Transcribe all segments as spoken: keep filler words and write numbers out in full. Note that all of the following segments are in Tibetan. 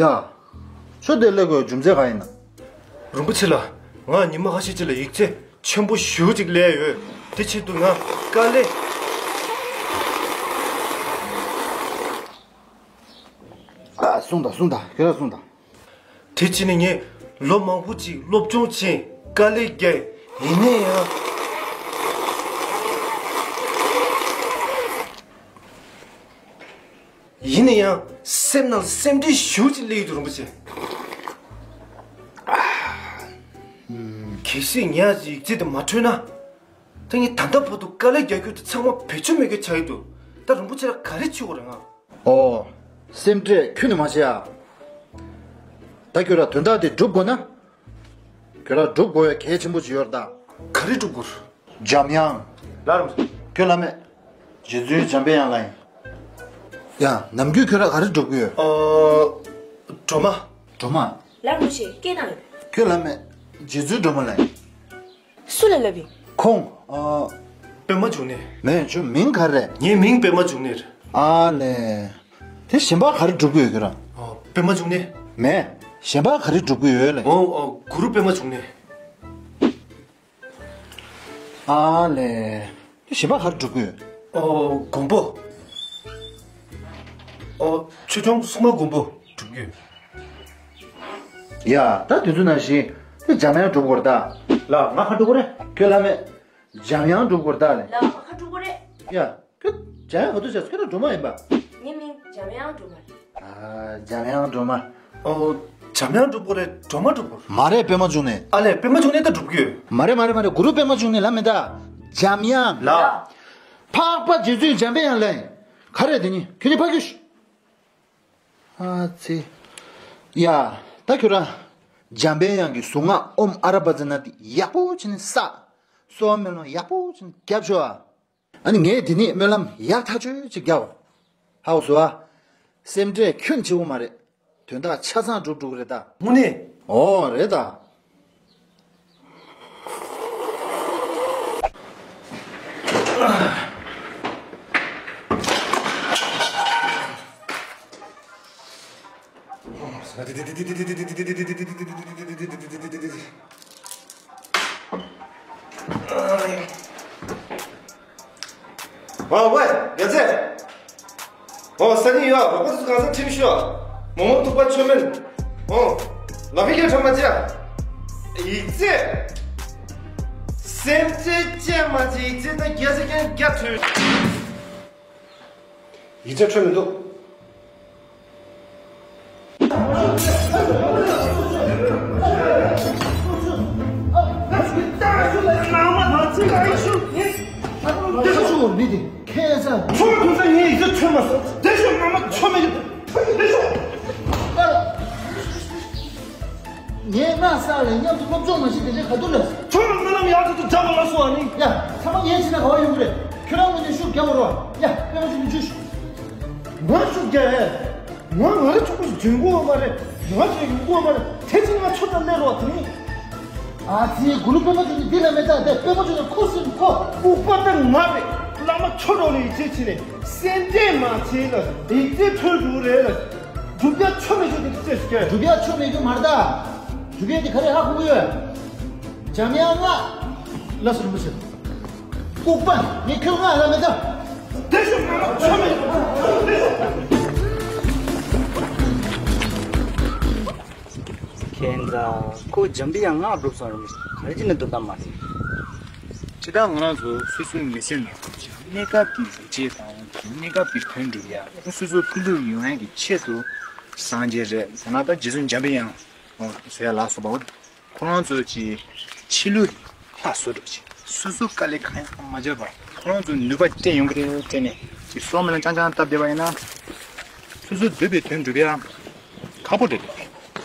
ཡ། ཁྱོད་དེ་སླེབས་དགོས་རྒྱུ་མཚན་ག་ཡིན་ན། རིན་པོ་ཆེ་ལགས། ང་ཉི་མ་ཁ་ཤས་ཅིག་ལ་ཡིག་ཚད་ཆེན་པོ་ཞེ་པོ་ཅིག་སླེབས་ཡོད། དེ་ཆེད་དུ་ང་དཀའ་ལས། ཨ། གསུངས་དང་གསུངས་དང་། ཁྱོད་རང་གསུངས་དང་། དེ་བྱས་ནས་ངས་ལོ་མང་པོ་ཅིག་སློབ་སྦྱོང་བྱས། དཀའ་ལས་བརྒྱབ། ཡིན་ན་ཡང་། ཡིན་ན་ཡང་སེམས་ནང་སེམས་ཁྲལ་ཞེ་པོ་ཅིག་སླེབས་ཡོད་འདུག་རིན་པོ་ཆེ། གལ་སྲིད་ངས་ཡིག་ཚད་དེ་མ་འཕྲོད་ན། ད་ངས་ད་ལྟ་བར་དུ་དཀའ་ལས་རྒྱག་རྒྱུ་དེ་ཚང་མ་བེད་སྤྱོད་མེད་མཁན་ཆགས་ཀྱི་འདུག་ད་རིན་པོ་ཆེ་ལ་ག་རེ་བྱེད་དགོས་རེད་ང་། ཨོ། སེམས་ཁྲལ་ཁྱོན་ནས་མ་བྱེད་ཨ། ད་ཁྱོད་རང་དོན་དག་དེ་སྒྲུབ་དགོས་ན། ཁྱོད་རང་སྒྲུབ་དགོས་ཡ་གལ་ཆེན་པོ་ཅིག་ཡོད་རེད་ད། ག་རེ་སྒྲུབ་དགོས། འཇམ་དབྱངས། ལགས་རིན་པོ་ཆེ། ཁྱོད་བླ་མེད། རྗེ་བཙུན་འཇམ་པའི་དབྱངས་ལགས་ཡིན། ཡ། ནམ་རྒྱུན་ཁྱོད་རང་ག་རེ་སྒྲུབ་ཀྱི་ཡོད། ཨོ། སྒྲོལ་མ། སྒྲོལ་མ། ལགས་རིན་པོ་ཆེ། སྐད་བཏང་ཡོད། ཁྱོད་བླ་མེད། རྗེ་བཙུན་སྒྲོལ་མ་ལགས་ཡིན། སུ་ལ་ལབ་ཡིན། ཁོང་། ཨ། པདྨ་འབྱུང་གནས། མེད། ཁྱོད་མིང་ག་རེ་རེད། ངའི་མིང་པདྨ་འབྱུང་གནས་རེད། ཨ་ལས། དེ་གཞན་པ་ག་རེ་སྒྲུབ་ཀྱི་ཡོད་ཁྱོད་རང་། ཨ། པདྨ་འབྱུང་གནས། མེད། གཞན་པ་ག་རེ་སྒྲུབ་ཀྱི་ཡོད་ལགས། ཨོ། ཨོ། གུ་རུ་པདྨ་འབྱུང་གནས། ཨ་ལས། དེ་གཞན་པ་ག་རེ་སྒྲུབ་ཀྱི་ཡོད། ཨོ། མགོན་པོ། ཨོ། ཆོས་སྐྱོང་སྲུང་མ་མགོན་པོ་སྒྲུབ་ཀྱི་ཡོད། ཡ། ད་དེ་ཚོ་ནང་བཞིན་དེ་འཇམ་དབྱངས་སྒྲུབ་དགོས་རེད་ད། ལགས། ང་ག་སྒྲུབ་དགོས་རེད། ཁྱོད་བླ་མེད། འཇམ་དབྱངས་སྒྲུབ་དགོས་རེད་ད་ལགས། ལགས། ང་ག་སྒྲུབ་དགོས་རེད། ཡ། ཁྱོད་འཇམ་དབྱངས་ག་དུས་བྱས། ཁྱོད་རང་སྒྲོལ་མ་ཡིན་པ། ངའི་མིང་འཇམ་དབྱངས་སྒྲོལ་མ་རེད། ཨ། འཇམ་དབྱངས་སྒྲོལ་མ། ཨོ། འཇམ་དབྱངས་སྒྲུབ་དགོས་རེད། སྒྲོལ་མ་སྒྲུབ་དགོས་རེད། མ་རེད། པདྨ་འབྱུང་གནས། ཨ་ལས། པདྨ་འབྱུང་གནས་ད་སྒྲུབ་ཀྱི་ཡོད། མ་རེད། མ་རེད། མ་རེད། གུ་རུ་པདྨ་འབྱུང་གནས་ལབ་མེད་ད། འཇམ་དབྱངས། ལགས། འཕགས་པ་རྗེ་བཙུན་འཇམ་པའི་དབྱངས་ལགས་ཡིན། ག་རེ་དེ་ནི་ཁྱོད་ཀྱིས་ཕ་གི་ཤོག་ཨ་ཙི། ཡ། ད་ཁྱོད་རང་། འཇམ་པའི་དབྱངས་ཀྱི་གཟུངས་སྔགས་ཨོཾ་ཨ་ར་པ་ཙ་ན་དེ་ཡག་པོ་བྱས་ནས་བསགས། གསོལ་བ་སྨོན་ལམ་ཡག་པོ་བྱས་ནས་རྒྱབ་ཤོག་ཨ། ཨ་ནི་ངས་འདི་ནས་སྨོན་ལམ་ཡག་ཐག་ཆོད་ཅིག་རྒྱབ། ཧ་གོ་སོང་ཨ། སེམས་ཁྲལ་ཁྱོན་ཆེ་བོ་མ་རེད། དོན་དག་ཆ་ཚང་འགྲུབ་འགྲོ་གི་རེད་ད། དངོས་གནས། ཨོ་རེད་ད། ཨ་ཝེ། རྒྱལ་མཚན། ཨོ། སང་ཉིན་ཡོད། རོགས་པ་ཚོ་གང་ས་ཁྲིམས་ཤོག་མོག་མོག་ཐུག་པ་ཆོ་མིན། ཨོ། ལ་ཕི་ཁྱེད་ཁྲམ་མ་ཅི་ཡ། ཡིག་ཚད། སེམས་ཅན་ཅན་མ་ཅི་ཡིག་ཚད་ད་རྒྱལ་ས་ཀྱང་རྒྱ་ཐོས། ཡིག་ཚད་འཕྲོད་མི་འདུག་ངའི་སྔགས་ས་ལ་མཉམ་དུ་སློབ་སྦྱོང་མ་བྱེད་དེ་འདྲ་ག་དུས་ལ། ཁྱོད་རང་སྨོན་ལམ་ཡག་ཏུ་ཏུ་བརྒྱབ་པ་ལ་སོགས་ཨ་ནི། ཡ། ཚང་མ་ངས་བྱས་ན་ག་བ་ཡོང་གི་རེད། ཁྱོད་རང་ངོས་ནས་ཤུགས་རྒྱབ་པ་རོགས། ཡ། པད་མ་ཆུང་ནས་ཤུགས་ཤུགས། ང་ཤུགས་རྒྱབ་ཨེ། ང་ང་རེ་ཆོག་པོ་ཞིག་འཇོན་གོ་བ་མ་རེད། ང་ཞིག་ཡོང་གོ་བ་མ་རེད། དེ་ཕྱིན་ང་ཁྱོད་དང་ལས་རོགས་དེ་ནི། ཨ་ཙི། གུ་རུ་པད་མ་ཆུང་ནས་འདི་ལ་མེད་ད། དེ་པད་མ་ཆུང་ནས་ཁུ་སིམ་ཁོ། ལྐུགས་པ་ད་ང་རེད། བླ་མ་ཁྱོད་རོགས་ལ་ཡིད་ཆེས་བྱས་ནས་སེམས་ཁྲལ་མ་བྱེད་ལ། ཡིག་ཚད་འཕྲོད་འགྲོ་གི་རེད་ལ། སྒྲུབ་ཡ་ཆོ་མེད་ཆོ་དེ་ཅི་ཟེར་གི། སྒྲུབ་ཡ་ཆོ་མེད་རྒྱུ་མ་རེད་ད། སྒྲུབ་ཡ་དེ་ག་རེ་ཧ་གོ་གི་ཡོད། འཇམ་དབྱངས་སྔགས། ལགས་སོ་རིན་པོ་ཆེ། ལྐུགས་པ། ངས་ཁྱོད་སྔགས་ལབ་མེད་ད། དེ་ཤོད་མ་ཆོ་མེད། ཁྱེད་ཚ་ཁོ་འཇམ་པའི་དབྱངས་སྔགས་སྒྲུབ་སོང་རིན་པོ་ཆེ། ག་རེ་བྱས་ནས་སྒྲུབ་ཐབས་མ་རེད། སྤྱིར་བཏང་ང་རང་ཚོ་སོ་སོའི་མི་ཚེ་ནང་གནས་སྐབས་ཀྱི་བཟོ་བཅོས་དང་གནས་སྐབས་ཀྱི་དོན་སྒྲུབ་ཡ། སོ་སོ་ཕུན་སུམ་ཡོང་ཡ་གི་ཆེད་དུ་སངས་རྒྱས་རེད། ཡང་ན་ད་རྗེ་བཙུན་འཇམ་པའི་དབྱངས་ཟེར་ཡ་ལ་སོགས་པ། ཁོ་རང་ཚོ་གི་ཕྱི་ལུས་ལྷ་བཟོ་འདྲ་ཅིག་སོ་སོ་དཀའ་ལས་གང་ཡང་མ་བརྒྱབ་པར་ཁོ་རང་ཚོ་ནུས་པ་སྟོན་ཡོང་གི་རེད་དྲན་ནས་ཅིག་གསོལ་སྨོན་ལམ་རྐྱང་རྐྱང་བཏབ་བསྡད་པ་ཡིན་ན། སོ་སོ་འདོད་པའི་དོན་འགྲུབ་ཡ་ཁག་པོ་རེད་འདུག་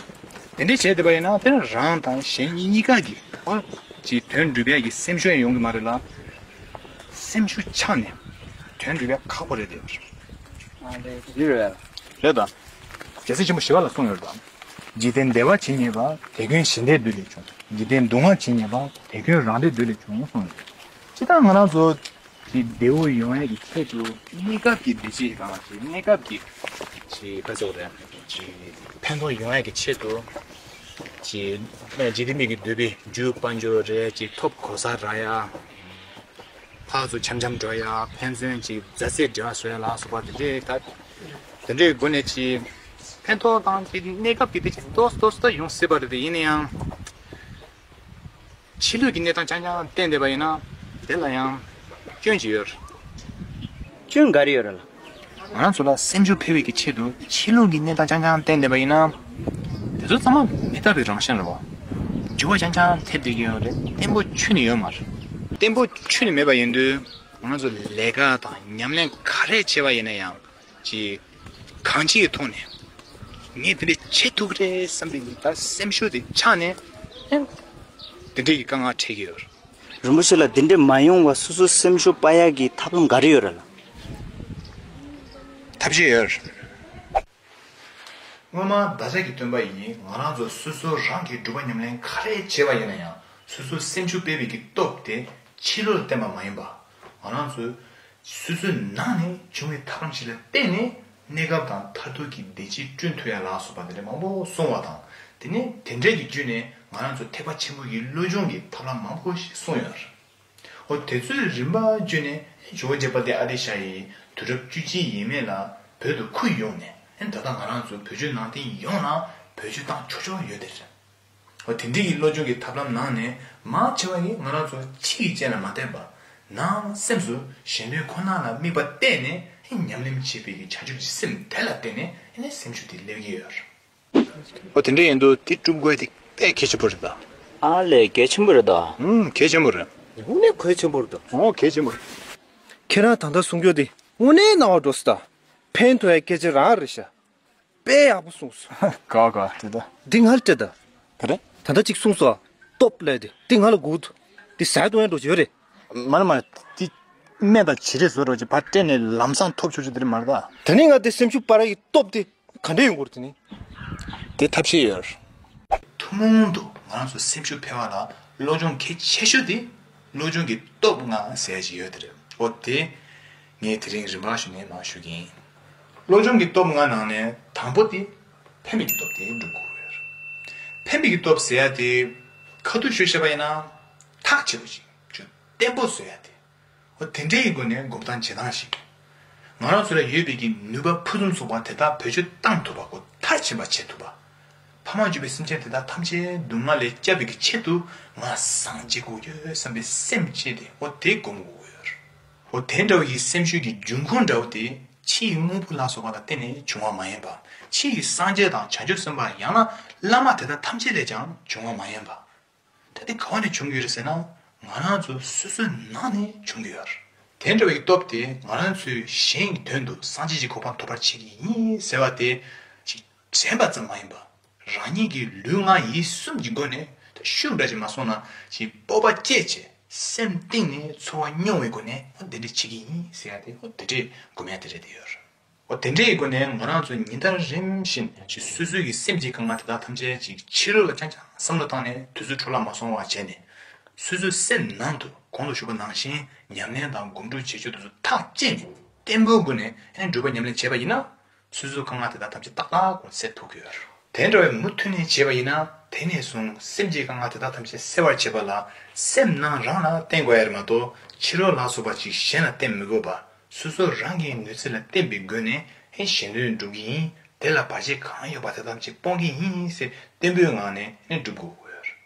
དེ་འདྲས་བྱས་བསྡད་པ་ཡིན་ན་དེ་ནི་རང་དང་གཞན་གཉིས་ཀ་གི་ཨོ་ཅིག་དོན་འགྲུབ་ཡ་གི་སེམས་ཤུགས་ཡང་ཡོང་གི་མ་རེད་ལ། སེམས་ཤུགས་ཆག་ནས་དོན་འགྲུབ་ཡ་ཁག་པོ་རེད་དེ། ཨ་ལས་འདི་རེད། རེད་ད། རྒྱལ་སྲས་ཆེན་པོ་ཞི་བ་ལྷས་གསུངས་ཡོད་རེད་ད། འཇིག་རྟེན་བདེ་བ་ཇི་སྙེད་པ། དེ་ཀུན་ཞི་བདེའི་རྡུལ་ལས་བྱུང་། འཇིག་རྟེན་སྡུག་བསྔལ་ཇི་སྙེད་པ། དེ་ཀུན་རང་སྡེའི་རྡུལ་ལས་བྱུང་གསུངས་ཡོད། སྤྱིར་བཏང་ང་རང་ཚོ་དེ་བདེ་བོ་ཡོང་ཡ་གི་ཆེད་དུ་གནས་སྐབས་ཀྱི་བདེ་སྐྱིད་དང་དེ་གནས་སྐབས་ཀྱི་ ཅིག་ཕན་ཐོགས་རེད། ཅིག་ཕན་ཐོགས་ཡོང་ཡག་གི་ཆེད་དུ་ཅིག་ཇི་ལྟ་མི་གི་འདོད་པའི་རྒྱུ་དཔལ་འབྱོར་རེད། ཅིག་ཐོབ་གོ་ས་རག་ཡ། ཕར་ཚུར་འཆམ་འཆམ་འགྲོ་ཡ། ཕན་ཚུན་ཅིག་མཛའ་བརྩེ་འབྲེལ་བ་བཟོ་ཡ་ལ་སོགས་པ་དེ་འདྲའི་ད་དེ་འདྲའི་སྒོ་ནས་ཅིག་ཕན་ཐོགས་དང་ཅིག་གནས་སྐབས་ཀྱི་དེ་ཅིག་ཏོག་ཙམ་ཏོག་ཙམ་ད་ཡོང་སྲིད་པ་རེད་དེ། ཡིན་ན་ཡང་། ཕྱི་ལོགས་ཀྱི་གནས་སྟངས་རྐྱང་རྐྱང་བསྟན་བསྡད་པ་ཡིན་ན། དེ་ལ་ཡང་སྐྱོན་ཅིག་ཡོད་རེད། སྐྱོན་ག་རེ་ཡོད་རེད་ལགས། ང་རང་ཚོ་ལ་སེམས་ཤུགས་འཕེལ་བའི་གི་ཆེད་དུ་ཕྱི་ལོགས་ཀྱི་གནས་སྟངས་རྐྱང་རྐྱང་བསྟན་བསྡད་པ་ཡིན་ན། དེ་ཚོ་ཚང་མ་མི་རྟག་པའི་རང་བཞིན་རེད་བ། འགྱུར་བ་རྐྱང་རྐྱང་ཐེབས་བསྡད་ཀྱི་ཡོད་རེད། བརྟན་པོ་ཁྱོན་ནས་ཡོད་མ་རེད། བརྟན་པོ་ཁྱོན་ནས་མེད་པ་ཡིན་དུས། ང་རང་ཚོ་ལས་ཀ་དང་ཉམས་ལེན་ག་རེ་བྱས་པ་ཡིན་ན་ཡང་། ཅིག་གང་ཅིའི་ཐོག་ནས་ངས་དེ་འདྲ་བྱེད་ཐུབ་ཀྱི་རེད་བསམ་པའི་ད་སེམས་ཤུགས་དེ་ཆགས་ནས། ཨེ། དེ་འདྲའི་གི་དཀའ་ངལ་འཕྲད་ཀྱི་ཡོད་རེད། རིན་པོ་ཆེ་ལགས། འདི་འདྲ་མ་ཡོང་བ་སོ་སོའི་སེམས་ཤུགས་སྤར་ཡག་གི་ཐབས་ལམ་ག་རེ་ཡོད་རེད་ལགས། ཐབས་ཤེས་ཡོད་རེད། སྔོན་མ་བདག་ཅག་གི་སྟོན་པ་ཡིས་ང་རང་ཚོ་སོ་སོ་རང་གིས་སྒྲུབ་པ་ཉམས་ལེན་ག་རེ་བྱས་པ་ཡིན་ན་ཡང་། སོ་སོའི་སེམས་ཤུགས་སྤེལ་བའི་གི་སྟོབས་དེ་ཕྱི་ལོགས་ལ་བརྟེན་པ་མ་ཡིན་པ། ང་རང་ཚོའི་སོ་སོའི་ནང་ནས་བྱུང་བའི་ཐབས་ལམ་ཞིག་ལ་བརྟེན་ནས་གནས་སྐབས་དང་མཐར་ཐུག་གི་བདེ་སྐྱིད་བསྐྲུན་ཐུབ་ཡ་ལ་སོགས་པ་དེ་འདྲ་མང་པོ་གསུངས་པ་དང་། དེ་ནས་དེ་འདྲ་གི་བརྒྱུད་ནས་ང་རང་ཚོ་ཐེག་པ་ཆེན་པོ་ཡི་བློ་སྦྱོང་གི་ཐབས་ལམ་མང་པོ་ཞིག་གསུངས་ཡོད་རེད། འོ་དེ་ཚོའི་རིམ་པ་བརྒྱུད་ནས་ཇོ་བོ་རྗེ་དཔལ་ལྡན་ཨ་ཏི་ཤ་ཡིས་དུས་རབས་བཅུ་གཅིག་ཡས་མས་ལ་བོད་དུ་ཁུར་ཡོང་ནས། ད་ལྟ་ང་རང་ཚོ་བོད་བརྒྱུད་ནང་བསྟན་ཡོངས་ལ་བེད་སྤྱོད་བཏང་ཆོག་ཆོག་ཡོད་དེ་རེད། འོ་དེ་འདྲའི་གི་བློ་སྦྱོང་གི་ཐབས་ལམ་ནང་ནས་མང་ཆེ་བ་ཡིས་ང་རང་ཚོ་ཕྱི་ཡི་རྐྱེན་ལ་མ་བརྟེན་པར་ནང་སེམས་སུ་གཞན་དོན་ཁོ་ན་ལ་དམིགས་པ་གཏད་ནས་ཉམས་ལེན་བྱེད་པའི་གི་བྱང་ཆུབ་ཀྱི་སེམས་དེ་ལ་བརྟེན་ནས་སེམས་ཤུགས་དེ་སླེབས་ཀྱི་ཡོད་རེད། འོ་དེ་འདྲ་ཡིན་དུས་དེ་སྒྲུབ་དགོས་དེ་དཔེ་གལ་ཆེན་པོ་རེད་ད། ཨ་ལས་གལ་ཆེན་པོ་རེད་ད། ཨུམ་གལ་ཆེན་པོ་རེད། དངོས་གནས་གལ་ཆེན་པོ་རེད་ད། འོ་གལ་ཆེན་པོ་རེད། ཁྱེད་རང་ད་ལྟ་གསུང་རྒྱུ་དེ་དངོས་གནས་རྣ་བར་འགྲོ་སྲིད་ད། ཕན་ཐོགས་ཡ་སྐད་ཆ་རང་རེད་ཤག་དཔེ་ཡག་པོ་གསུངས་སོང་། ག་ག་དེ་ད། འདི་ང་ལ་སྤྲད་ད། ག་རེ། ད་ལྟ་གཅིག་གསུངས་སོང་། སྟོབས་ལས་དེ་འདི་ང་ལ་དགོས་འདུག་འདི་ཟ་འདུག་ཡང་འགྲོ་བྱོས་རེད། མ་རེད་མ་རེད། འདི་སྨན་དང་བྱི་རིལ་བཟོ་འདྲ་ཅིག་ཕར་སྤྲད་ནས་ལམ་སང་ཐོབ་ཆོག་ཆོག་དེ་རེད་མ་རེད་ད། ད་ནི་ང་དེ་སེམས་ཤུགས་སྤར་ཡག་གི་སྟོབས་དེ་ག་འདྲས་ཡོང་གི་རེད་དེ་ནི། དེ་ཐབས་ཤེས་ཡོད་རེད། ཐུན་མོང་དུ་ང་རང་ཚོ་སེམས་ཤུགས་འཕེལ་བ་ལ་བློ་སྦྱོང་གལ་ཆེ་ཤོས་དེ་བློ་སྦྱོང་གི་སྟོབས་ལྔ་ཟེར་ཡག་ཅིག་ཡོད་དེ་རེད། འོ་དེ་ངས་དེ་རིང་རིམ་པ་བྱས་ནས་མར་ཞུ་གི་ཡིན། བློ་སྦྱོང་གི་སྟོབས་ལྔ་ནང་ནས་དང་པོ་དེ་ཕན་པའི་གི་སྟོབས་དེ་སྒྲུབ་དགོས་ཀྱི་ཡོད་རེད། ཕན་པའི་གི་སྟོབས་ཟེར་ཡག་དེ་ཁ་ཐུག་ཤོད་བཤད་པ་ཡིན་ན་ཐག་ཆོད་པོ་ཅིག་ཅུང་བརྟན་པོ་བཟོ་ཡག་དེ། འོ་དེ་འདྲའི་སྒོ་ནས་སྒོམ་སྟངས་བྱེད་སྟངས་ཤིག་ང་རང་ཚོ་ལ་ཡོད་པའི་གི་ནུས་པ་ཕུན་སུམ་ཚོགས་པ་དེ་དག་བེད་སྤྱོད་བཏང་ཐུབ་པ། གོ་མཐར་ཕྱིན་པ་བྱེད་ཐུབ་པ། ཕ་མ་བརྒྱུད་པའི་སེམས་ཅན་དེ་དག་ཐམས་ཅད་སྡུག་བསྔལ་ལས་བསྐྱབ་པའི་གི་ཆེད་དུ་ང་སངས་རྒྱས་དགོས་ཀྱི་ཡོད་བསམ་པའི་སེམས་བསྐྱེད་དེ་འོ་དེ་སྒོམ་དགོས་ཀྱི་ཡོད་རེད། འོ་དེ་འདྲ་བའི་གི་སེམས་ཤུགས་ཀྱི་འབྱུང་ཁུངས་འདྲ་བོ་དེ་ཕྱི་ཡི་དངོས་པོ་ལ་སོགས་པ་ལ་བརྟེན་ནས་བྱུང་བ་མ་ཡིན་པ། ཕྱི་ཡི་སངས་རྒྱས་དང་བྱང་ཆུབ་སེམས་དཔའ་ཡང་ན་བླ་མ་དེ་དག་ཐམས་ཅད་ལས་ཀྱང་བྱུང་བ་མ་ཡིན་པ། ད་དེ་ག་བ་ནས་བྱུང་གི་ཡོད་རེད་ཟེར་ན། ང་རང་ཚོ་སོ་སོའི་ནང་ནས་བྱུང་གི་ཡོད་རེད། དེ་འདྲ་བའི་སྟོབས་དེ་ང་རང་ཚོས་གཞན་གྱི་དོན་དུ་སངས་རྒྱས་ཀྱི་གོ་འཕང་ཐོབ་པར་བྱེད་ཀྱི་ཡིན་ཟེར་བ་དེ་ཅིག་དྲན་པ་ཙམ་མ་ཡིན་པར། རང་ཉིད་ཀྱི་ལུས་ངག་ཡིད་གསུམ་གྱི་སྒོ་ནས་ད་ཤུགས་འདྲ་ཅིག་མ་སོང་ན་ཅིག་སྤོབས་པ་བསྐྱེད་བྱས་སེམས་གཏིང་ནས་ཚོར་བ་མྱོང་བའི་སྒོ་ནས་འོ་དེ་འདྲ་བྱེད་ཀྱི་ཡིན་ཟེར་ཡག་དེ་འོ་དེ་འདྲའི་སྒོམ་ཡག་དེ་རེད་དེ་ཡོད་རེད། འོ་དེ་འདྲའི་སྒོ་ནས་ང་རང་ཚོ་ཉིན་ལྟར་རིམ་བཞིན་ཅིག་སོ་སོའི་གི་སེམས་ཀྱི་དཀའ་ངལ་དེ་དག་ཐམས་ཅད་ཅིག་ཕྱི་རོལ་ལ་རྐྱང་རྐྱང་བསམ་བློ་བཏང་ནས་དུས་ཚོད་འཕྲོ་བརླག་མ་སོང་བ་བྱས་ནས། སོ་སོའི་སེམས་ནང་དུ་གོང་དུ་ཞུས་པ་ནང་བཞིན་ཉམས་ལེན་དང་སྒོམ་སྒྲུབ་བྱེད་ཕྱོགས་དེ་ཚོ་ཐག་བཅད་ནས་བརྟན་པོའི་སྒོ་ནས་ཨ་ནི་སྒྲུབ་པ་ཉམས་ལེན་བྱས་པ་ཡིན་ན། སོ་སོའི་དཀའ་ངལ་དེ་དག་ཐམས་ཅད་ཏག་ཏག་སེལ་ཐུབ་ཀྱི་ཡོད་རེད། དེ་འདྲ་བའི་མུ་མཐུད་ནས་བྱས་པ་ཡིན་ན་དེ་ནས་བཟུང་སེམས་ཀྱི་དཀའ་ངལ་དེ་དག་ཐམས་ཅད་སེལ་བར་བྱེད་པ་ལ་སེམས་ནང་རང་ལ་བརྟེན་དགོས་ཡ་རེད་མ་གཏོགས་ཕྱི་རོལ་ལ་སོགས་པ་ཅིག་གཞན་ལ་བརྟེན་མི་དགོས་པ། སོ་སོ་རང་གི་ནུས་ཚད་ལ་བརྟེན་པའི་སྒོ་ནས་ཨེ་གཞན་དོན་སྒྲུབ་ཀྱི་ཡིན། དེ་ལ་བར་ཆད་གང་ཡོད་པ་དེ་ཐམས་ཅད་སྤོང་གི་ཡིན་ཟེར་བརྟན་པོའི་ངང་ནས་ཨེ་སྒྲུབ་དགོས་ཀྱི་ཡོད་རེད།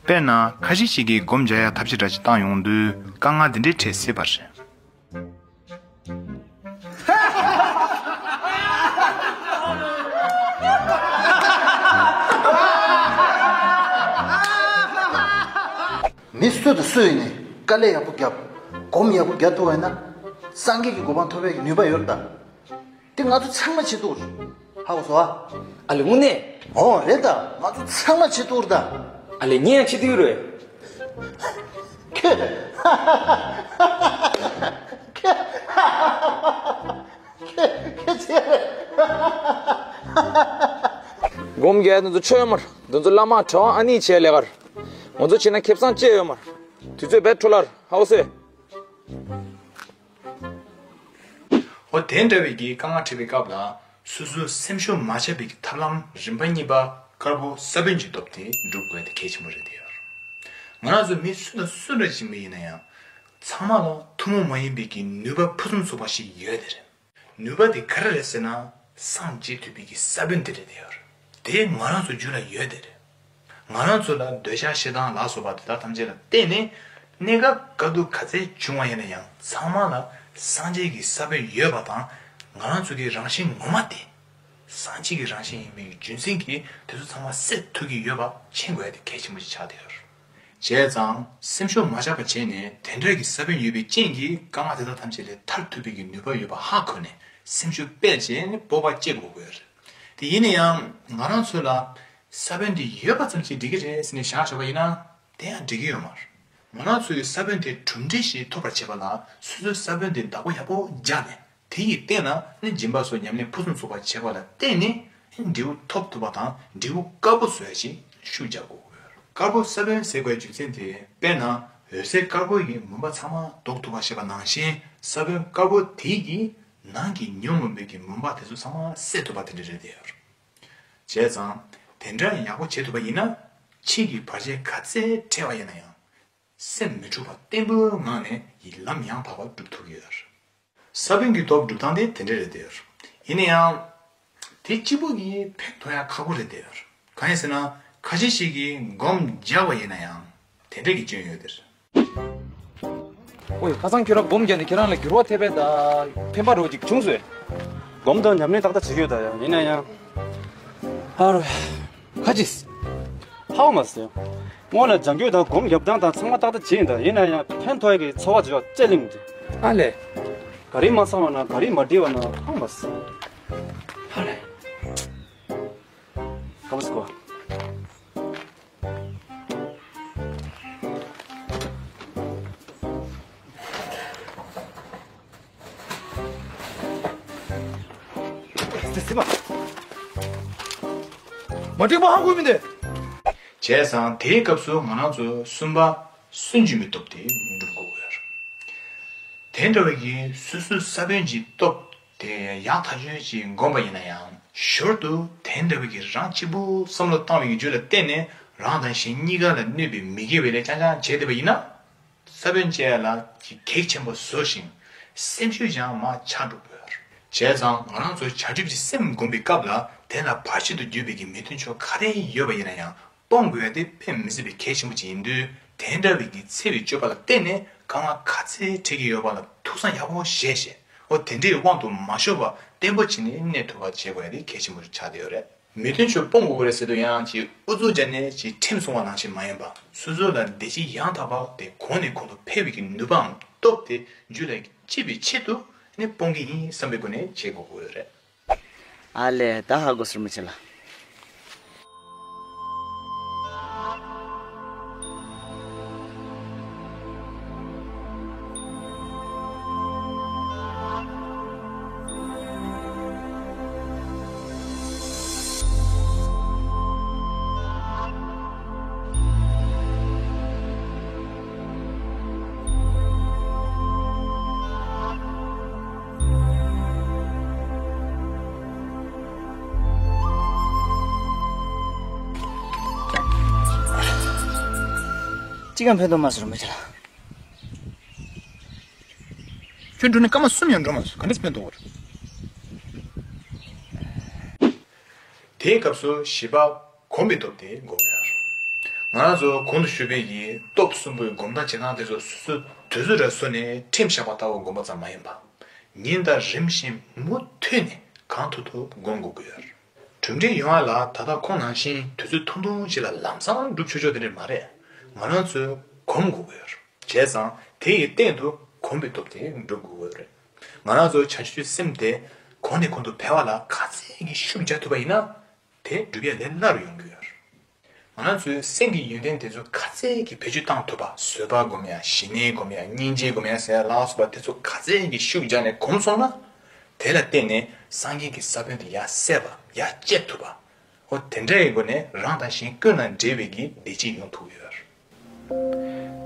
དཔེར་ན་ཁ་ཤས་ཤིག་གིས་སྒོམ་རྒྱག་ཡ་ཐབས་ཤེས་འདྲ་ཞིག་བཏང་ཡོང་དུས་དཀའ་ངལ་འདི་འདྲའི་འཕྲད་སྲིད་པ་རེད། མི་སུ་དང་སུ་ཡིན་ནའི་དཀའ་ལས་ཡག་པོ་བརྒྱབ། སྒོམ་ཡག་པོ་རྒྱག་ཐུབ་པ་ཡིན་ན། སངས་རྒྱས་ཀྱི་གོ་འཕང་ཐོབ་པའི་ནུས་པ་ཡོད་རེད་ད། དེ་ང་ཚོ་ཚང་མ་བྱེད་ཐུབ་རེད། ཧ་གོ་སོང་ཨ། ཨ་ལེ་དངོས་གནས། ཨོ་རེད་ད། ང་ཚོ་ཚང་མ་བྱེད་ཐུབ་རེད་ད། ཨ་ལེ་ངས་ཡང་བྱེད་ཐུབ་རེད། ཁྱོད། ཁྱོད། ཁྱོད་ཁྱོད་ཚེ་རེད། སྒོམ་རྒྱག་འདི་ཚོ་ཆོ་ཡོད་མ་རེད། འདི་ཚོ་བླ་མ་གྲྭ་པ་ཨ་ནེས་བྱས་ལས་ཀ་རེད། ང་ཚོ་བྱས་ན་ཁེ་བཟང་ཅི་ཡང་ཡོད་མ་རེད། དུས་ཚོད་བེད་འཕྲོ་བརླག་རེད། ཧ་གོ་སོང་ཨེ། འོ་དེ་འདྲ་བའི་གི་དཀའ་ངལ་འཕྲད་པའི་སྐབས་ལ། སོ་སོའི་སེམས་ཤུགས་མ་ཆག་པའི་གི་ཐབས་ལམ་རིམ་པ་གཉིས་པ། དཀར་པོ་ས་བོན་གྱི་སྟོབས་དེ་སྒྲུབ་དགོས་དེ་གལ་ཆེན་པོ་རེད་དེ་ཡོད། ང་རང་ཚོ་མི་སུ་དང་སུ་འདྲ་ཞིག་མི་ཡིན་ན་ཡང་། ཚང་མ་ལ་ཐུན་མོང་མ་ཡིན་པའི་གི་ནུས་པ་ཕུན་སུམ་ཚོགས་པ་ཞིག་ཡོད་དེ་རེད། ནུས་པ་དེ་ག་རེ་རེད་ཟེར་ན། སངས་རྒྱས་ཐུབ་པའི་གི་ས་བོན་དེ་རེད་དེ་ཡོད། དེ་ང་རང་ཚོ་རྒྱུད་ལ་ཡོད་དེ་རེད། ང་རང་ཚོ་ལ་འདོད་ཆགས་ཞེ་སྡང་ལ་སོགས་པ་དེ་དག་ཐམས་ཅད་ལ་བརྟེན་ནས། གནས་སྐབས་དཀའ་སྡུག་ག་ཚད་བྱུང་བ་ཡིན་ན་ཡང་ཚང་མ་ལ་སངས་རྒྱས་ཀྱི་ས་བོན་ཡོད་པ་དང་། ང་རང་ཚོ་གི་རང་བཞིན་ངོ་མ་དེ། སངས་རྒྱས་ཀྱི་རང་བཞིན་ཡིན་པའི་རྒྱུ་མཚན་གྱིས་དེ་ཚོ་ཚང་མ་སེལ་ཐུབ་ཀྱི་ཡོད་པ་མཁྱེན་དགོས་ཡ་དེ་གལ་ཆེན་པོ་ཞིག་ཆགས་བསྡད་ཡོད། བྱས་ཙང་སེམས་ཤུགས་མ་ཆག་པ་བྱས་ནས་དེ་འདྲ་གི་ས་བོན་ཡོད་པའི་རྐྱེན་གྱིས་དཀའ་ངལ་དེ་དག་ཐམས་ཅད་ལས་ཐར་ཐུབ་པའི་གི་ནུས་པ་ཡོད་པ་ཧ་གོ་ནས་སེམས་ཤུགས་སྤེལ་བྱས་ནས་སྤོབས་པ་སྐྱེ་དགོས་ཀྱི་ཡོད་རེད། དེ་ཡིན་ན་ཡང་ང་རང་ཚོ་ལ་ས་བོན་འདི་ཡོད་པ་ཙམ་གྱིས་འགྲིག་གི་རེད་ཟེར་ནས་བཞག་བཞག་པ་ཡིན་ན། དེ་ཡང་འགྲིག་གི་ཡོད་མ་རེད། ང་རང་ཚོའི་ས་བོན་དེ་གྲུབ་འབྲས་ཤིག་ཐོབ་པར་བྱེད་པ་ལ་སོ་སོའི་ས་བོན་དེ་བདག་པོ་ཡག་པོ་རྒྱག་ནས། དེ་ཡི་སྟེང་ན་ནི་སྦྱིན་པ་སོགས་ཉམས་ལེན་ཕུན་སུམ་ཚོགས་པ་བྱེད་པ་ལ་བརྟེན་ནས་འབྲས་བུ་ཐོབ་ཐུབ་པ་དང་འབྲས་བུ་དཀར་པོ་བཟོ་ཡ་ཞིག་ཤུགས་རྒྱག་དགོས། དཀར་པོ་ས་བོན་ཟེར་དགོས་རྒྱུ་མཚན་དེ་དཔེར་ན་འོད་ཟེར་དཀར་པོ་ཡིས་མུན་པ་ཚང་མ་ཟློག་ཐུབ་པ་བྱེད་པ་ནང་བཞིན། ས་བོན་དཀར་པོ་དེ་ཡིས་ནང་གི་ཉོན་མོངས་པའི་གི་མུན་པ་དེ་ཚོ་ཚང་མ་སེལ་ཐུབ་པ་དེ་འདྲ་རེད་དེ། བྱས་ཙང་དེ་འདྲ་ཡག་པོ་བྱེད་ཐུབ་པ་ཡིན་ན། ཕྱིས་ཀྱི་བར་ཆད་ག་ཚད་འཕྲད་པ་ཡིན་ན་ཡང་། སེམས་མི་འཁྲུགས་པ་བརྟན་པོའི་ངང་ནས་ལམ་ཡང་དག་པར་སྒྲུབ་ཐུབ་ཀྱི་ཡོད། ས་བོན་གྱི་སྟོབས་སྒྲུབ་སྟངས་དེ་དེ་འདྲ་རེད་དེ། ཡིན་ན་ཡང་། དེ་གཅིག་པུ་གིས་ཕན་ཐོགས་ཡ་ཁག་པོ་རེད་དེ། གང་ཡིན་ཟེར་ན། ཁ་ཤས་ཤིག་གིས་སྒོམ་རྒྱག་པ་ཡིན་ན་ཡང་དེ་འདྲ་གི་སྐྱོན་ཡོད་དེ། ཨོ་ཡ། ཁ་སང་ཁྱོད་རང་སྒོམ་རྒྱག་ནས་ཁྱེད་རང་ལ་འགྱུར་བ་ཐེབས་པས་ད། ཕན་པ་རོ་ཅིག་བྱུང་སོང་། སྒོམ་དང་ཉམས་ལེན་ཏག་ཏག་བྱེད་ཀྱི་ཡོད་ད་ཡ། ཡིན་ན་ཡང་། ཧ་རོ། ཁ་ཅིག་ཧ་མ་སི། སྔོན་ལ་སྦྱང་རྒྱུ་དང་སྒོམ་རྒྱབ་སྟངས་དང་ཚང་མ་ཏག་ཏག་བྱས་ཡིན་ད། ཡིན་ན་ཡང་ཕན་ཐོགས་ཀྱི་ཚོར་བ་བྱེད་བ་ཅི་གླེང་དེ། ཨ་ལས། ག་རེ་མ་ཚང་བ་ན་ག་རེ་མ་འགྲིག་པ་ན་ཧ་མ་སི། ཧ་ལས། ཀམ་སྐོ། སེམས་མ་འགྲིག་པ་ཧ་གོ་མི་འདུག་བྱས་ཙང་དེའི་སྐབས་སུ་ང་རང་ཚོ་གསུམ་པ་སུན་འབྱིན་པའི་སྟོབས་དེ་སྒྲུབ་དགོས་ཀྱི་ཡོད་རེད། དེ་འདྲ་བའི་གི་སོ་སོའི་ས་བོན་གྱི་སྟོབས་དེ་ཡག་ཐག་ཆོད་ཅིག་བསྒོམས་པ་ཡིན་ན་ཡང་། ཞོར་དུ་དེ་འདྲ་བའི་གི་རང་གཅིག་པུ་བསམ་བློ་བཏང་བའི་གི་རྒྱུ་ལ་བརྟེན་ནས་རང་དང་གཞན་གཉིས་ཀ་ལ་གནོད་པའི་མི་དགེ་བའི་ལས་རྐྱང་རྐྱང་བྱས་བསྡད་པ་ཡིན་ན། ས་བོན་ཅན་ལ་གི་གེགས་ཆེན་པོ་བཟོ་ཞིང་། སེམས་ཤུགས་ཀྱང་མར་ཆག་འགྲོ་གི་ཡོད་རེད། བྱས་ཙང་ང་རང་ཚོ་བྱང་ཆུབ་ཀྱི་སེམས་བསྒོམས་པའི་སྐབས་ལ་དེ་ལ་བར་ཆད་དུ་གྱུར་པའི་གི་མི་མཐུན་ཕྱོགས་ག་རེ་ཡོད་པ་ཡིན་ན་ཡང་སྤོང་དགོས་ཡ་དེ་དཔེ་མི་སྲིད་པའི་གལ་ཆེན་པོ་ཅིག་ཡིན་དུས། དེ་འདྲ་བའི་གི་འཚེ་བའི་སྤྱོད་པ་ལ་བརྟེན་ནས་དཀའ་ངལ་ག་ཚད་འཕྲད་ཀྱི་ཡོད་པ་ལ་ཐུགས་བསམ་ཡག་པོ་བཞེས་བྱས། འོ་དེ་འདྲའི་དབང་དུ་མ་ཤོར་བ་བརྟན་པོ་བྱས་ནས་གནས་ཐུབ་པ་བྱེད་དགོས་ཡ་དེ་གལ་ཆེན་པོ་ཆགས་བསྡད་ཡོད་རེད། མི་མཐུན་ཕྱོགས་སྤོང་དགོས་རེད་ཟེར་དུས་ཡང་ཅིག་ཨུ་ཚུགས་བརྒྱབ་ནས་ཅིག་ཁྲིམས་སྲུང་བ་ནང་བཞིན་མ་ཡིན་པ། སོ་སོ་ལ་བདེ་སྐྱིད་ཡང་དག་པ་དེ་གོང་ནས་གོང་དུ་འཕེལ་བའི་གི་ནུས་པའམ་སྟོབས་དེ་རྒྱུད་ལ་སྐྱེ་བའི་ཆེད་དུ་ནི་སྤོང་གི་ཡིན་བསམ་པའི་སྒོ་ནས་བྱེད་དགོས་ཀྱི་ཡོད་རེད། ཨ་ལས། ད་ཧ་གོ་སོང་རིན་པོ་ཆེ་ལགས། ཅི་གང་ཕན་ཐོགས་མ་སོང་རིན་པོ་ཆེ་ལགས། ཁྱོད་འགྲོ་ནས་སྐར་མ་གསུམ་ཡང་འགྲོ་མ་སོང་། ག་འདྲས་ཕན་ཐོགས་པ་རེད། དེའི་སྐབས་སུ་བཞི་པ་གོམས་པའི་སྟོབས་དེ་སྒོམ་ཡ་རེད། ང་རང་ཚོ་གོང་དུ་ཞུས་པའི་གི་སྟོབས་གསུམ་པོའི་སྒོམ་སྟངས་བྱེད་སྟངས་དེ་ཚོ་སོ་སོ་དུས་ཚོད་ར་བཟོ་ནས་ཁྲིམས་བཞག་པ་ལྟ་བུ་སྒོམ་པ་ཙམ་མ་ཡིན་པ། ཉིན་ལྟར་རིམ་བཞིན་མུ་མཐུད་ནས་གང་ཐུབ་ཐུབ་སྒོམ་དགོས་ཀྱི་ཡོད་རེད། གྲུབ་འབྲས་ཡོང་བ་ལ་ད་ལྟ་ཁོང་ནང་བཞིན་དུས་ཚོད་ཐུང་ཐུང་ཞིག་ལ་ལམ་སང་འགྲུབ་ཆོག་ཆོག་དེ་འདྲ་མ་རེད། ང་རང་ཚོས་གོམས་དགོས་ཀྱི་ཡོད་རེད། བྱས་ཙང་དེ་ཡི་སྟེང་དུ་གོམས་པའི་སྟོབས་དེ་འགྲུབ་དགོས་ཀྱི་ཡོད་རེད། ང་རང་ཚོའི་བྱང་ཆུབ་སེམས་དེ་གོང་ནས་གོང་དུ་འཕེལ་བ་ལ་ག་ཚད་ཀྱི་ཤུགས་རྒྱག་ཐུབ་པ་ཡིན་ན། དེ་འགྲུབ་ཡ་ལས་སླ་རུ་ཡོང་གི་ཡོད་རེད། ང་རང་ཚོའི་སེམས་ཀྱི་ཡོན་ཏན་དེ་ཚོ་ག་ཚད་ཀྱི་བེད་སྤྱོད་བཏང་ཐུབ་པ། བཟོད་པ་སྒོམ་ཡ། ཞི་གནས་སྒོམ་ཡ། སྙིང་རྗེ་སྒོམ་ཡ་ཟེར་ཡ་ལ་སོགས་པ་དེ་ཚོ་ག་ཚད་ཀྱི་ཤུགས་རྒྱག་ནས་གོམས་སོང་ན། དེ་ལ་བརྟེན་ནས་སངས་རྒྱས་ཀྱི་ས་བོན་དེ་ཡར་གསལ་བ། ཡར་བཅད་ཐུབ་པ། འོ་དེ་འདྲ་ཡི་སྒོ་ནས་རང་དང་གཞན་ཀུན་ལ་འབྲེལ་བའི་གི་བདེ་སྐྱིད་ཡོང་ཐུབ་ཡོད།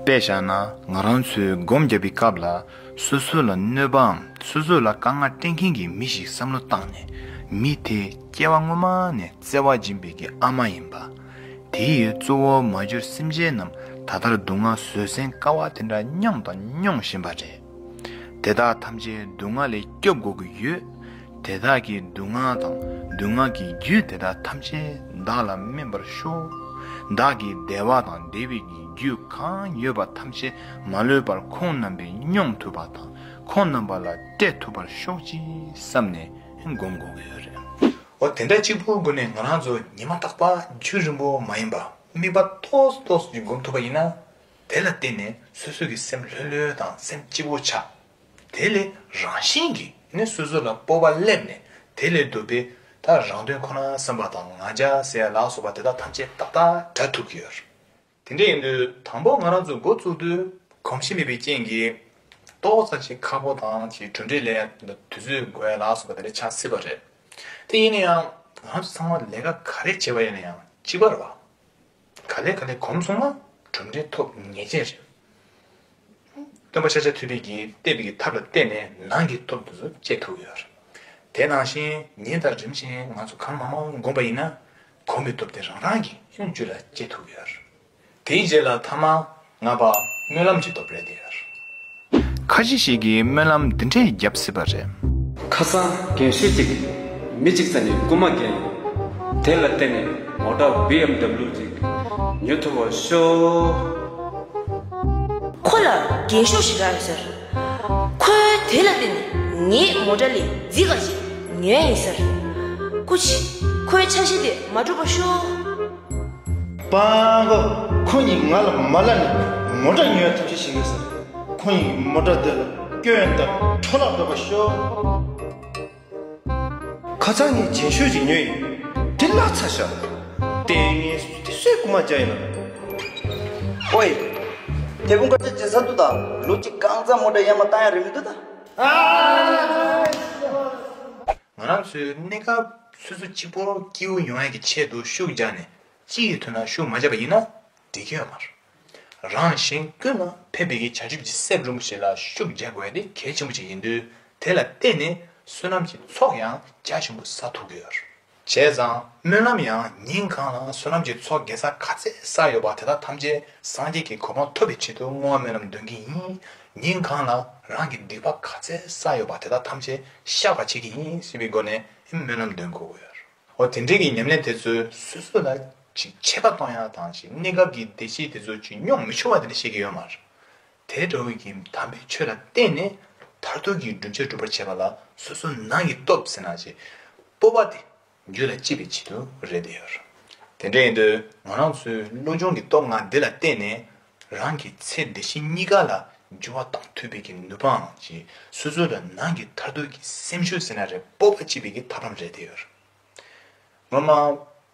དཔེ་བཞག་ན་ང་རང་ཚོས་སྒོམ་བརྒྱབ་པའི་སྐབས་ལ་ སོ་སོ་ལ་གནོད་པའམ་སོ་སོ་ལ་དཀའ་ངལ་སྤྲད་མཁན་གྱི་མི་ཞིག་བསམ་བློ་བཏང་ནས། མི་དེ་སྐྱེ་བ་སྔོན་མ་ནས་བརྩེ་བ་སྦྱིན་པའི་གི་ཨ་མ་ཡིན་པ། དེ་ཡི་གཙོ་བོ་མ་གྱུར་སེམས་ཅན་རྣམས་ད་ལྟར་སྡུག་བསྔལ་བཟོད་བསྲན་དཀའ་བ་དེ་འདྲ་མྱངས་དང་མྱོང་བཞིན་པ་རེད། དེ་དག་ཐམས་ཅད་སྡུག་བསྔལ་ལས་སྐྱོབ་དགོས་ཀྱི་ཡོད། དེ་དག་གི་སྡུག་བསྔལ་དང་སྡུག་བསྔལ་གྱི་རྒྱུ་དེ་དག་ཐམས་ཅད་བདག་ལ་སྨིན་པར་ཤོག། བདག་གི་བདེ་བ་དང་བདེ་བའི་གི་རྒྱུ་གང་ཡོད་པ་ཐམས་ཅད་མ་ལུས་པར་ཁོང་རྣམ་པས་མྱོང་ཐུབ་པ་དང་ཁོང་རྣམ་པ་ལ་སྤྲད་ཐུབ་པར་ཤོག་ཅེས་བསམ་ནས་སྒོམ་དགོས་ཀྱི་ཡོད་རེད། འོ་དེ་འདྲ་གཅིག་པུའི་སྒོ་ནས་ང་རང་ཚོ་ཉི་མ་རྟག་པར་རྒྱུན་རིང་པོ་མ་ཡིན་པར་དམིགས་པ་ཏོག་ཙམ་ཏོག་ཙམ་ཅིག་སྒོམ་ཐུབ་པ་ཡིན་ན། དེ་ལ་བརྟེན་ནས་སོ་སོ་གི་སེམས་ལྷོད་ལྷོད་དང་སེམས་སྐྱིད་པོ་ཆགས། དེ་ལས་རང་བཞིན་གྱིས་ནི་སོ་སོ་ལ་སྤོབས་པ་སླེབས་ནས། དེ་ལས་ལྡོག་པའི་ད་རང་དོན་ཁོ་ན་བསམ་པ་དང་ང་རྒྱལ་ཟེར་ཡ་ལ་སོགས་པ་དེ་དག་ཐམས་ཅད་ཏག་ཏག་བྲལ་ཐུབ་ཀྱི་ཡོད་རེད། དེ་འདྲ་ཡིན་དུས་དང་པོ་ང་རང་ཚོ་འགོ་བཙུགས་དུས་གོམས་གཤིས་མེད་པའི་རྐྱེན་གྱིས་ཏོག་ཙམ་ཞིག་ཁག་པོ་དང་ཞིག་གྲུབ་འབྲས་ལེན་ཡ་དུས་ཚོད་འགོར་ཡ་ལ་སོགས་པ་དེ་འདྲ་ཆགས་སྲིད་པ་རེད། དེ་ཡིན་ན་ཡང་ང་རང་ཚོ་ཚང་མ་ལས་ཀ་ག་རེ་བྱེད་པ་ཡིན་ན་ཡང་གཅིག་པ་རེད་བ། ག་ལེ་ག་ལེ་གོམས་སོང་ན་གྲུབ་འབྲས་ཐོབ་ངེས་ཅན་རེད། སྟོན་པ་ཤཱཀྱ་ཐུབ་པས་ཀྱིས་བསྟན་པའི་གི་ཐབས་ལ་བརྟེན་ནས་ནང་གི་སྟོབས་དེ་ཚོ་སྐྱེ་ཐུབ་ཡོད་རེད། དེ་ནང་བཞིན་ཉིན་ལྟར་རིམ་བཞིན་ང་ཚོ་གང་མང་མང་བསྒོམས་པ་ཡིན་ན། གོམས་པའི་སྟོབས་དེ་རང་རང་གི་རྒྱུད་ལ་སྐྱེ་ཐུབ་ཡོད་རེད། དེའི་རྗེས་ལ་ཐ་མ་ལྔ་པ་སྨོན་ལམ་གྱི་སྟོབས་རེད་དེ། ཁ་ཅིག་ཞིག་གིས་སྨོན་ལམ་འདི་འདྲས་བརྒྱབ་སྲིད་པ་རེད། ཁ་སང་རྒན་ཤོས་ཅིག་མི་གཅིག་རྩ་ནས་རྐུན་མ་བརྒྱབ་ཡིན། དེ་ལ་བརྟེན་ནས་མོ་ཊ་བི་ཨེམ་ཌབ་ལིའུ་ཅིག་ཉོ་ཐུབ་པར་ཤོག། ཁོ་ལ་རྒན་ཤོས་ཤིག་རག་ཡོད་ཟེར། ཁོས་དེ་ལ་བརྟེན་ནས་ངའི་མོ་ཊ་ལས་རྫིག་ག་ཞིག་ཉོས་ཡིན་ཟེར། སྐུ་མཁྱེན། ཁོའི་འཆར་གཞི་དེ་མ་འགྲུབ་པར་ཤོག། པང་གོ། ཁོ་གཉིས་ང་ལ་མ་ལབ་ནས་མོ་ཊ་ཉོ་ཐབས་ཤེས་བྱེད་ཀྱི་ཟེར། ཁོ་གཉིས་མོ་ཊ་འདི་ལ་སྐྱོན་དང་འཕྲོ་བརླག་འགྲོ་བར་ཤོག། ཁ་སང་ངས་རྒྱན་ཤོས་ཅིག་ཉོས་ཡིན། དེ་བརླག་ཚར་ཤག། ལྟས་ངན་དེ་སུས་རྐུན་མ་བརྒྱབ་ཡིན་ནམ། ཨོའི། དེ་ཕུང་ཁ་ཆ་ཇེ་ས་འདུག་ད། ལོ་གཅིག་གང་ཙམ་མོ་ཊ་ཡར་མར་བཏང་ཡ་རེད་མི་འདུག་ད། ང་རང་ཚོའི་གནས་སྐབས་སོ་སོ་གཅིག་པོ་སྐྱིད་པོ་ཡོང་ཡ་གི་ཆེད་དུ་ཤུགས་རྒྱག་ནས་གཅིག་གི་དོན་ལ་ཤུགས་མ་རྒྱག་པ་ཡིན་ན་འགྲིག་གི་ཡོད་མ་རེད། རང་གཞན་ཀུན་ལ་ཕན་པའི་གི་བྱང་ཆུབ་ཀྱི་སེམས་རིན་པོ་ཆེ་ལ་ཤུགས་རྒྱག་དགོས་ཡ་དེ་གལ་ཆེན་པོ་ཅིག་ཡིན་དུས། དེ་ལ་བརྟེན་ནས་བསོད་ནམས་ཀྱི་ཚོགས་ཡང་རྒྱ་ཆེན་པོ་བསགས་ཐུབ་ཀྱི་ཡོད་རེད། བྱས་ཙང་སྨོན་ལམ་ཡང་ཉིན་གང་ལ་བསོད་ནམས་ཀྱི་ཚོགས་དགེ་རྩ་ག་ཚད་བསགས་ཡོད་པ་དེ་དག་ཐམས་ཅད་སངས་རྒྱས་ཀྱི་གོ་འཕང་ཐོབ་པའི་ཆེད་དུ་བསྔོ་བ་སྨོན་ལམ་འདོན་གྱི་ཡིན། ཉིན་གང་ལ་རང་གི་སྡིག་པ་ག་ཚད་བསགས་ཡོད་པ་དེ་དག་ཐམས་ཅད་བཤགས་པ་བྱེད་ཀྱི་ཡིན་ཟེར་བའི་སྒོ་ནས་སྨོན་ལམ་འདོན་དགོས་ཀྱི་ཡོད་རེད། འོ་དེ་འདྲའི་གི་ཉམས་ལེན་དེ་ཚོས་སོ་སོ་ལ་ཅིག་ཆད་པ་གཏོང་ཡ་དང་ཅིག་གནས་སྐབས་ཀྱི་བདེ་སྐྱིད་དེ་ཚོ་ཅིག་མྱོང་མི་ཆོག་པ་དེ་འདྲ་བཤད་ཀྱི་ཡོད་མ་རེད། དེ་འདྲ་བོའི་གི་དམ་པའི་ཆོས་ལ་བརྟེན་ནས་མཐར་ཐུག་གི་སྒྲུབ་བྱ་སྒྲུབ་པར་བྱེད་པ་ལ་སོ་སོ་ནང་གི་སྟོབས་ཟེར་ན་ཅིག་སྤོབས་པ་དེ་རྒྱུད་ལ་སྐྱེས་པའི་ཆེད་དུ་རེད་དེ་ཡོད། དེ་འདྲ་ཡིན་དུས་ང་རང་ཚོའི་བློ་སྦྱོང་གི་སྟོབས་ལྔ་འདི་ལ་བརྟེན་ནས་རང་གི་ཚེ་འདི་ཕྱི་གཉིས་ཀ་ལ་འགྱུར་བ་གཏོང་ཐུབ་པའི་གི་ནུས་པའང་ཅིག་སོ་སོ་ལ་ནང་གི་མཐར་ཐུག་གི་སེམས་ཤུགས་ཟེར་ན་རེད། སྤོབས་པ་སྐྱེས་པའི་གི་ཐབས་ལམ་རེད་དེ་ཡོད། སྔོན་མ་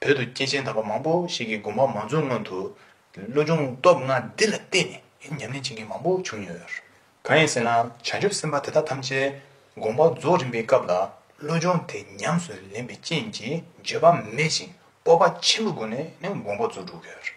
བོད་དུ་སྐྱེས་ཆེན་དམ་པ་མང་པོ་ཞིག་གིས་དགོངས་པ་མ་རྫོགས་སྔོན་དུ་བློ་སྦྱོང་སྟོབས་ལྔ་འདི་ལ་བརྟེན་ནས་ཉམས་ལེན་བྱེད་མཁན་མང་པོ་བྱུང་ཡོད། གང་ཡིན་ཟེར་ན་བྱང་ཆུབ་སེམས་དཔའ་དེ་དག་ཐམས་ཅད་དགོངས་པ་རྫོགས་རན་པའི་སྐབས་ལ་བློ་སྦྱོང་དེ་ཉམས་སུ་ལེན་པའི་རྐྱེན་གྱིས་འགྱོད་པ་མེད་ཅིང་སྤོབས་པ་ཆེན་པོའི་སྒོ་ནས་ནི་དགོངས་པ་རྫོགས་འགྲོ་གི་ཡོད།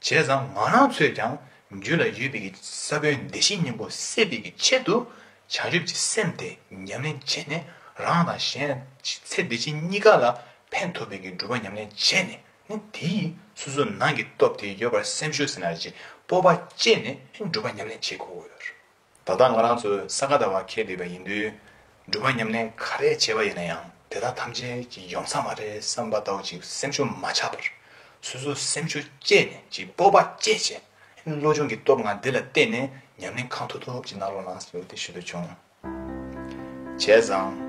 བྱས་ཙང་ང་རང་ཚོས་ཀྱང་རྒྱུད་ལ་ཡོད་པའི་གི་ས་བོན་བདེ་གཤེགས་སྙིང་པོ་སད་པའི་གི་ཆེད་དུ་བྱང་ཆུབ་ཀྱི་སེམས་དེ་ཉམས་ལེན་བྱས་ནས་རང་དང་གཞན་ཚེ་འདི་ཕྱི་གཉིས་ཀ་ལ་ཕན་ཐོགས་པའི་གི་སྒྲུབ་པ་ཉམས་ལེན་བྱས་ནས་ནི་དེ་ཡིས་སོ་སོའི་ནང་གི་སྟོབས་དེ་ཡོད་པར་སེམས་ཤུགས་ཟེར་ན་ཅིག་སྤོབས་པ་བསྐྱེད་ནས་སྒྲུབ་པ་ཉམས་ལེན་བྱེད་དགོས་ཀྱི་ཡོད། ད་ལྟ་ང་རང་ཚོ་ས་ག་ཟླ་བ་འཁེལ་བསྡད་པ་ཡིན་དུས། སྒྲུབ་པ་ཉམས་ལེན་ག་རེ་བྱས་པ་ཡིན་ན་ཡང་དེ་དག་ཐམས་ཅད་ཀྱི་ཡོང་ས་མ་རེད་བསམ་པ་ལྟ་བུ་ཅིག་སེམས་ཤུགས་མ་ཆག་པར། སོ་སོ་སེམས་ཤུགས་བསྐྱེད་ནས་ཀྱི་སྤོབས་པ་བསྐྱེད་བྱས། བློ་སྦྱོང་གི་སྟོབས་ལྔ་འདི་ལ་བརྟེན་ནས་ཉམས་ལེན་གང་ཐུབ་ཐུབ་ཀྱི་གནང་རོགས་གནང་ཟེར་བ་དེ་ཞུ་འདོད་བྱུང་། བྱས་ཙང་།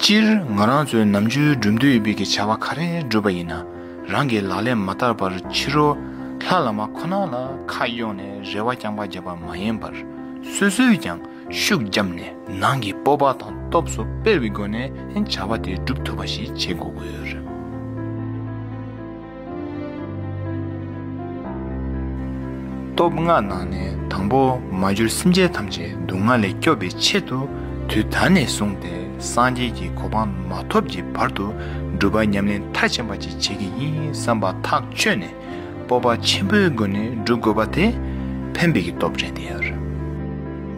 སྤྱིར་ང་རང་ཚོའི་ནམ་རྒྱུན་སྒྲུབ་འདོད་ཡོད་པའི་གི་བྱ་བ་ག་རེ་བསྒྲུབས་པ་ཡིན་ན། རང་གི་ལག་ལེན་མ་བསྟར་བར་ཕྱི་རོལ་ལྷ་བླ་མ་ཁོ་ན་ལ་ཁ་གཡོགས་ནས་རེ་བ་རྐྱང་པ་བརྒྱབ་པ་མ་ཡིན་པར། སོ་སོས་ཀྱང་ཤུགས་བརྒྱབ་ནས་ནང་གི་སྤོབས་པ་དང་སྟོབས་སུ་སྤེལ་བའི་སྒོ་ནས་བྱ་བ་དེ་སྒྲུབ་ཐུབ་པ་ཞིག་བྱེད་དགོས་ཀྱི་ཡོད་རེད། སྟོབས་ལྔ་ནང་ནས་དང་པོ་མ་གྱུར་སེམས་ཅན་ཐམས་ཅད་སྡུག་བསྔལ་ལས་སྐྱོབ་པའི་ཆེད་དུ་དུས་ད་ནས་བཟུང་སྟེ་སངས་རྒྱས་ཀྱི་གོ་འཕང་མ་ཐོབ་ཀྱི་བར་དུ་སྒྲུབ་པ་ཉམས་ལེན་མཐར་ཕྱིན་པ་ཅིག་བྱེད་ཀྱི་ཡིན་བསམ་པ་ཐག་ཆོད་ནས། སྤོབས་པ་ཆེན་པོའི་སྒོ་ནས་སྒྲུབ་དགོས་པ་དེ་ཕན་པའི་གི་སྟོབས་རེད་དེ།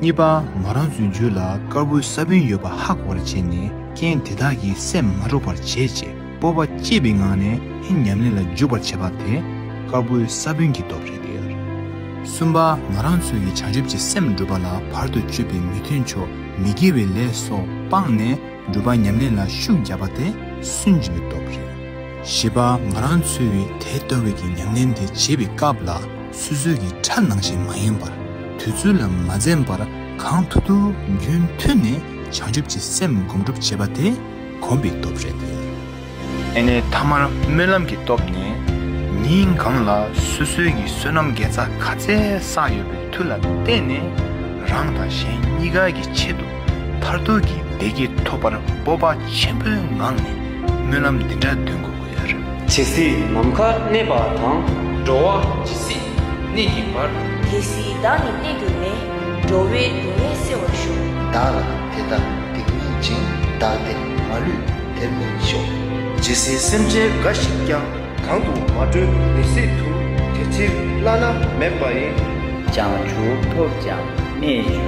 གཉིས་པ། ང་རང་ཚོའི་རྒྱུད་ལ་དཀར་པོའི་ས་བོན་ཡོད་པ་ཧ་གོ་བར་བྱས་ནས་རྐྱེན་དེ་དག་གིས་སེམས་མ་འགྲོ་བར་བྱས་རྗེས་སྤོབས་པ་བསྐྱེད་པའི་ངང་ནས་ཉམས་ལེན་ལ་འཇུག་པར་བྱེད་པ་དེ་དཀར་པོའི་ས་བོན་གྱི་སྟོབས་རེད། གསུམ་པ། ང་རང་ཚོ་ཡིས་བྱང་ཆུབ་ཀྱི་སེམས་སྒྲུབ་པ་ལ་བར་དུ་གཅོད་པའི་མི་མཐུན་ཕྱོགས་མི་དགེ་བའི་ལས་སོགས་སྤངས་ནས་སྒྲུབ་པ་ཉམས་ལེན་ལ་ཤུགས་བརྒྱབ་པ་དེ་སུན་འབྱིན་པའི་སྟོབས་རེད། བཞི་པ། ང་རང་ཚོས་དེ་ལྟ་བུའི་གི་ཉམས་ལེན་དེ་བྱེད་པའི་སྐབས་ལ་སོ་སོའི་གི་ཁྲ་ནང་བཞིན་མ་ཡིན་པར་དུས་ཚོད་ལ་མ་འཛེམས་པར་གང་ཐུབ་ཐུབ་རྒྱུན་མཐུད་ནས་བྱང་ཆུབ་ཀྱི་སེམས་སྒོམ་སྒྲུབ་བྱེད་པ་དེ་གོམས་པའི་སྟོབས་རེད། ཨ་ནི་མཐའ་མར་སྨོན་ལམ་གྱི་སྟོབས་ནི། ཉིན་གང་ལ་སོ་སོའི་གི་བསོད་ནམས་དགེ་རྩ་ག་ཚད་བསགས་ཡོད་པའི་མཐུ་ལ་བརྟེན་ནས་རང་དང་གཞན་གཉིས་ཀ་གི་ཆེད་དུ་མཐར་ཐུག་གི་བདེ་སྐྱིད་ཐོབ་པར་སྤོབས་པ་ཆེན་པོའི་ངང་ནས་སྨོན་ལམ་འདི་འདྲ་འདོན་དགོས་ཀྱི་ཡོད་རེད། ཇི་སྲིད་ནམ་མཁའ་གནས་པ་དང་། འགྲོ་བ་ཇི་སྲིད་གནས་ཀྱི་བར། དེ་སྲིད་བདག་ནི་གནས་གྱུར་ནས། འགྲོ་བའི་སྡུག་བསྔལ་སེལ་བར་ཤོག་བདག་ལ་དེ་ལྟར་སྡིག་སྨོན་ཅིང་། བདག་བདེ་མ་ལུས་དེར་སྨིན་ཤོག་ཇི་སྲིད་སེམས་ཅན་འགའ་ཞིག་ཀྱང་། གང་དུ་མ་གྲོལ་དེ་སྲིད་དུ། དེ་ཕྱིར་བླ་ན་མེད་པ་ཡི། བྱང་ཆུབ་ཐོབ་ཀྱང་སྨན་ཞིག